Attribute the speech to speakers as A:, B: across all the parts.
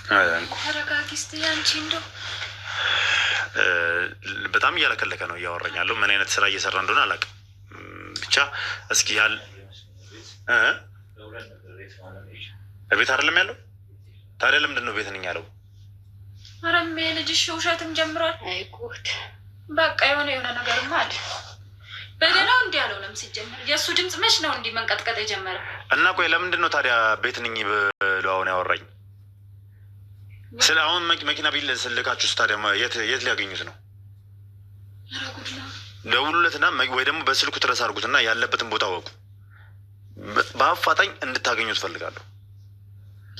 A: ተረጋጊ እስኪ አንቺ እንደው
B: በጣም እያለከለከ ነው እያወራኝ ያለው። ምን አይነት ስራ እየሰራ እንደሆነ አላውቅም። ብቻ እስኪ ያል ቤት አይደለም ያለው። ታዲያ ለምንድን ነው ቤት ነኝ ያለው?
A: ኧረ ልጅሽ ውሸትም ጀምሯል።
C: አይ ጉድ!
A: በቃ የሆነ የሆነ ነገርማ አለ። በደህናው እንዲህ አልሆነም። ሲጀመር የእሱ ድምፅ መች ነው እንዲህ መንቀጥቀጥ የጀመረ?
B: እና ቆይ ለምንድን ነው ታዲያ ቤት ነኝ ብሎ አሁን ያወራኝ? ስለ አሁን መኪና ቢል ስልካችሁ ታዲያ የት ሊያገኙት ነው?
A: ኧረ ጉድ ነው።
B: ደውሉለትና ወይ ደግሞ በስልኩ trace አድርጉትና ያለበትን ቦታ ወቁ። በአፋጣኝ እንድታገኙት ፈልጋለሁ።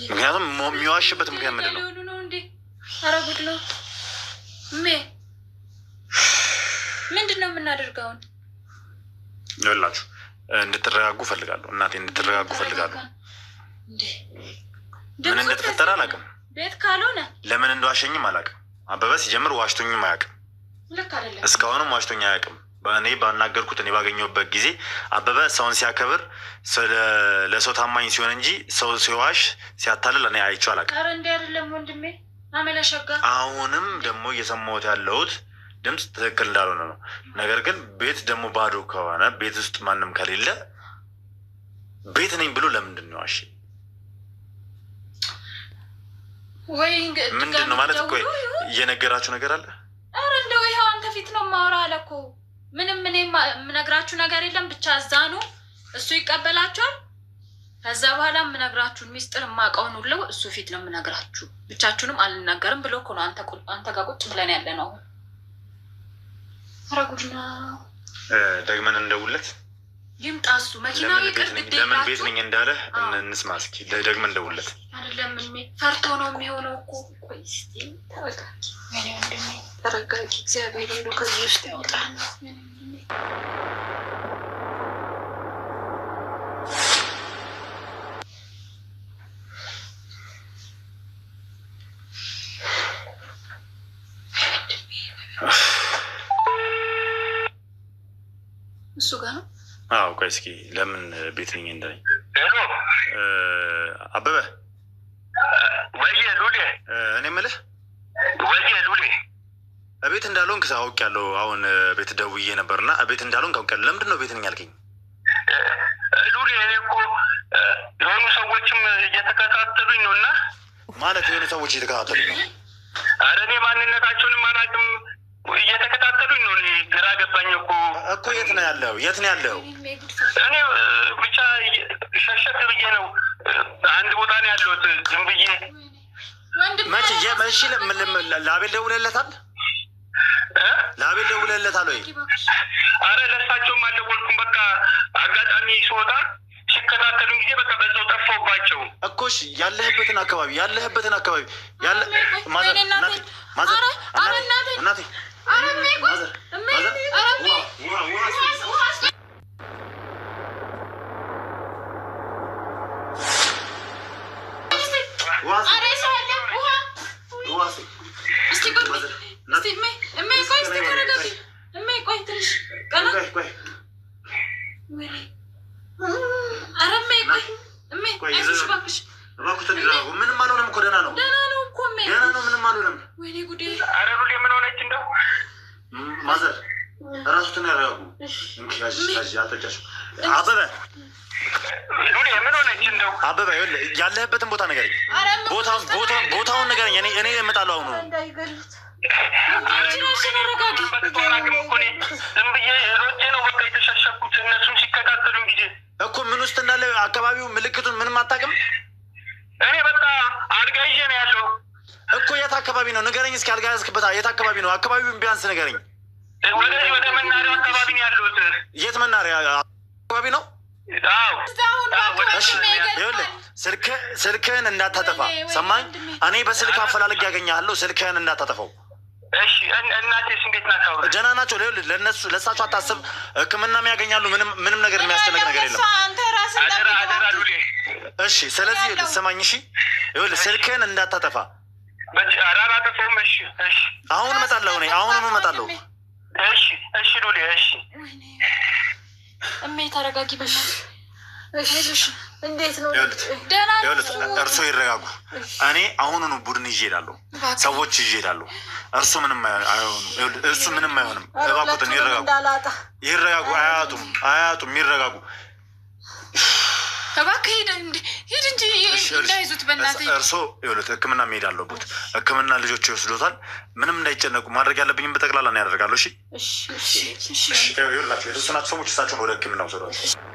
B: ምክንያቱም የሚዋሽበት ምክንያት ምንድን ነው?
A: ሊሆኑ ነው እንዴ? ኧረ ጉድ ነው። እሜ ምንድን ነው የምናደርገው?
B: ይኸውላችሁ እንድትረጋጉ ፈልጋለሁ። እናቴ እንድትረጋጉ ፈልጋለሁ። ምን እንደተፈጠረ አላውቅም።
A: ቤት ካልሆነ
B: ለምን እንደዋሸኝም አላውቅም። አበበ ሲጀምር ዋሽቶኝም አያውቅም።
A: ልክ አይደለም።
B: እስካሁንም ዋሽቶኝ አያውቅም። እኔ ባናገርኩት እኔ ባገኘሁበት ጊዜ አበበ ሰውን ሲያከብር ለሰው ታማኝ ሲሆን እንጂ ሰው ሲዋሽ ሲያታልል እኔ አይቼው አላውቅም።
A: ኧረ እንዲህ አይደለም ወንድሜ፣ አመለሸጋ
B: አሁንም ደግሞ እየሰማሁት ያለሁት ድምፅ ትክክል እንዳልሆነ ነው። ነገር ግን ቤት ደግሞ ባዶ ከሆነ ቤት ውስጥ ማንም ከሌለ ቤት ነኝ ብሎ ለምንድን ነው ዋሽ?
A: ወይ
B: ምንድን ነው ማለት? ቆይ እየነገራችሁ ነገር አለ።
A: ኧረ እንደው ይኸው አንተ ፊት ነው የማወራህ አለ እኮ። ምንም እኔ የምነግራችሁ ነገር የለም። ብቻ እዛ ነው እሱ ይቀበላችኋል። ከዛ በኋላ የምነግራችሁን ሚስጥር የማውቀውን ሁሉ እሱ ፊት ነው የምነግራችሁ፣ ብቻችሁንም አልናገርም ብሎ እኮ ነው አንተ ጋር ቁጭ ብለን ያለ ነው። አሁን ኧረ ጉድ ነው።
B: ደግመን እንደውለት
A: ይምጣ እሱ መኪናው ይቅር ግድ
B: ለምን ቤት
A: የላችሁ
B: ነኝ እንዳለ እንስማ እስኪ። ደግመን እንደውለት።
A: አይደለም እሜ ፈርቶ ነው የሚሆነው እኮ።
C: ቆይ እስኪ ተረጋጊ፣ ወይኔ ወንድሜ ተረጋጊ። እግዚአብሔር እንደው ከዚህ ውስጥ ያውጣል።
A: እሱ ጋር ነው።
B: አዎ ቆይ እስኪ ለምን ቤት ነኝ እንዳለኝ አበበ
D: ወየ ሉሌ፣
B: እኔ የምልህ
D: ወየ ሉሌ፣
B: ቤት እንዳልሆንክ አውቄያለሁ። አሁን ቤት ደውዬ ነበርና ቤት እንዳልሆንክ አውቄያለሁ። ለምንድን ነው ቤት ነኝ ያልከኝ?
D: ሉሌ፣ እኔ እኮ የሆኑ ሰዎችም እየተከታተሉኝ ነው እና
B: ማለት የሆኑ ሰዎች እየተከታተሉኝ ነው።
D: ኧረ እኔ ማንነታቸውንም አላውቅም፣ እየተከታተሉኝ ነው። እኔ ግራ ገባኝ እኮ
B: እኮ የት ነው ያለው? የት ነው ያለው?
D: እኔ ብቻ ሸሸት ብዬ ነው አንድ ቦታ ነው ያለሁት ዝም ብዬ።
B: መቼ? እሺ ለአቤል ደውለህለታል? ለአቤል ደውለህለታል ወይ?
D: አረ ለእሳቸውም አልደወልኩም። በቃ አጋጣሚ ስወጣ ሲከታተሉኝ ጊዜ በቃ በዛው ጠፋሁባቸው
B: እኮ። እሺ ያለህበትን አካባቢ ያለህበትን አካባቢ ያለ mother እናቴ mother እናቴ mother ምንም አልሆነም እኮ ደህና ነው፣ ደህና ነው። ምንም አልሆነም።
A: ወይኔ ጉዴ!
D: አረ ሉሌ ምን ሆነች እንደው?
B: mother እራሱትን ያረጋጉ። አበበ
D: ሉሌ ምን ሆነች እንደው?
B: አበበ ያለህበትን ቦታ ንገረኝ። ቦታውን ንገረኝ። እኔ እመጣለሁ አሁኑ።
D: ዝም ብዬ ሮጬ ነው በቃ የተሸሸኩት እነሱም ሲከታተሉኝ ጊዜ
B: እኮ ምን ውስጥ እንዳለ አካባቢው ምልክቱን ምንም አታውቅም።
D: እኔ በቃ አልጋ ይዤ ነው ያለው
B: እኮ። የት አካባቢ ነው ንገረኝ እስኪ። አልጋ ያዝክበት የት አካባቢ ነው? አካባቢውን ቢያንስ ንገረኝ።
D: ወደዚህ ወደ መናኸሪያው አካባቢ ነው ያለሁት።
B: የት መናኸሪያ አካባቢ ነው?
D: አዎ
B: ይኸውልህ ስልክህን እንዳታጠፋ ሰማኝ። እኔ በስልክ አፈላልግ ያገኛለሁ። ስልክህን እንዳታጠፋው።
D: እሺ። እናቴስ እንዴት ናት? አሁን
B: ደህና ናቸው። ይኸውልህ ለእነሱ ለእሳቸው አታስብ። ሕክምናም ያገኛሉ። ምንም ምንም ነገር የሚያስጨንቅ ነገር የለም።
D: አደራ አደራ ሉሌ።
B: እሺ። ስለዚህ ስማኝ፣ እሺ። ይኸውልህ ስልክህን እንዳታጠፋ።
D: ኧረ አላጠፋውም። እሺ እሺ።
B: አሁን እመጣለሁ እኔ አሁኑኑ እመጣለሁ።
D: እሺ እሺ ሉሌ እሺ።
A: እሜ ተረጋጊ፣ በእናትሽ አይዞሽ።
C: እንዴት ነው?
A: ደህና ነው።
B: እርሶ ይረጋጉ። እኔ አሁኑኑ ቡድን ይዤ እሄዳለሁ፣ ሰዎች ይዤ እሄዳለሁ። እርሱ ምንም አይሆኑም። እሱ ምንም አይሆንም። እባክዎትን ይረጋጉ፣
C: እንዳላጣ
B: ይረጋጉ። አያጡም፣ አያጡም። ይረጋጉ።
E: እባክህ ሂድ ሂድ እንጂ እንዳይዙት በእናትህ።
B: እርሶ ይኸውልህ ሕክምና መሄድ አለብዎት። ሕክምና ልጆች ይወስዶታል። ምንም እንዳይጨነቁ ማድረግ ያለብኝም በጠቅላላ ነው ያደርጋለሁ። እሺ፣
C: እሺ፣ እሺ፣
B: ይኸውላችሁ የተወሰናችሁ ሰዎች እሳቸውን ወደ ሕክምና ውሰዷቸው።